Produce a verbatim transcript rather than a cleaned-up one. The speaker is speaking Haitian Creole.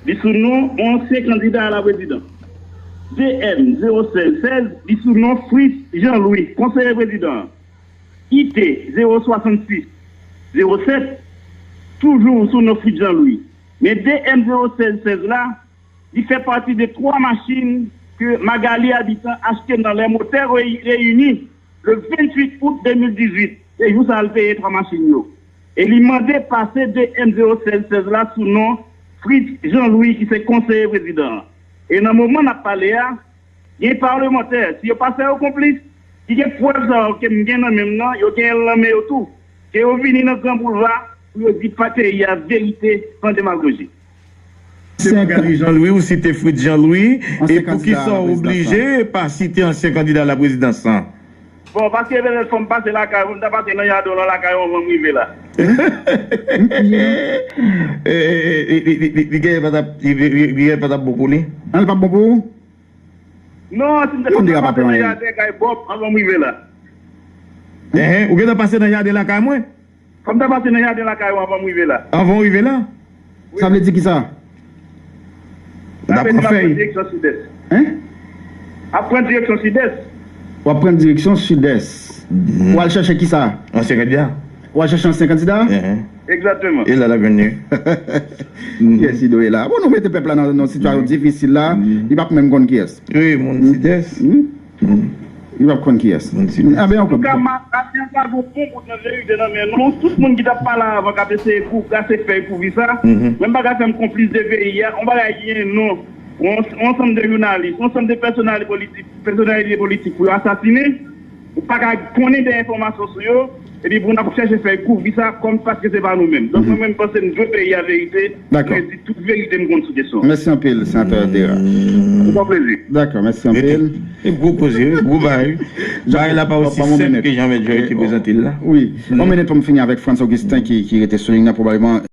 li sou non ansyen kandida a la prezidans. D M zewo sèz sèz, li sou non Fritz Jean Louis, konseye prezidan an. I T zewo swasannsis zewo sèt, toujou sou non Fritz Jean Louis. Men D M zewo sèz sèz la, li fè pati de twa machin ke Magalie Habitant achte nan Les Moteurs Réunis le venntuit out de mil dizuit. Se jou sa a l peye twa machin yo. E li mande pase D M zewo sèz sèz la sou non Fritz Jean Louis ki se konseye prezidan an. E nan moman n ap pale a, gen palmantè, si yo pa fè yo konplis, ki gen prèv sa yo ke m gen nan men m nan, yo genyen l nan men yo tou, ke yo vini nan Gran Boulva pou yo di pa peyi a verite san demagoji. Se Magalie Jean Louis, ou site Fritz Jean Louis, e poukisa w oblije pa site ansyen kandida laprezidans lan? Bon, paske petèt fò m pase lakay ou, m ta pase nan jaden w lan lakay ou anvan m rive la. E, e, e, li, li, li, li genyen pa t ap, li, li, li genyen pa t ap bon pou li? An, li p ap bon pou ou? Non, si m te, fò m ta pase nan jaden kay Bòb anvan m rive la. Enhen, ou gentan pase nan jaden lakay mwen? Fò m ta pase nan jaden lakay ou anvan m rive la. Anvan w rive la? Wi. Sa vle di kisa? Sa vle di m ap pran direksyon sidès. Hein? Ap pran direksyon sidès. W ap pran direksyon sidès. Mhm. W al chèche kisa? Ansyen kandida. W al chèche ansyen kandida? Enhen. Egzakteman. E la l ap jwenn li. Yes, Ido e la. Bon, nou mete pèp la nan, nan sitiyasyon difisil la. Mhm. Li p ap menm konn kiyès. Wi, moun sidès. Mhm. Li p ap konn kiyès. Moun sidès. Anben, yon kout. Antouka, Madanm Maria pa gon bon bout nan verite nan men nou. Tout moun ki t ap pale avan k ap eseye kou-, kase fèy kouvri sa. Mhm. Menm bagay fè m konplis de peyi a. On bagay ki gen non. On, on ansanm de jounalis, on ansanm de pèsonalite politik, pèsonalite politik pou yo asasinen. Ou pa ka konnen de enfòmasyon sou yo, epi pou n ap chèche fè kouvri sa kòm paske se pa nou menm. Donk, mwen, mwen, m panse m dwe peyi a verite, mwen di tout verite m konn sou kesyon an. Mèsi anpil, Senatè Dera. Se yon plezi. Dakò, mèsi anpil. E gwo koze, wi, gwo bagay. Bagay la pa osi senp ke jan Mèt Joy te prezante l la. Wi. On minute pou m fini avèk Frantz Augustin ki, ki rete sou liy nan, pwobableman.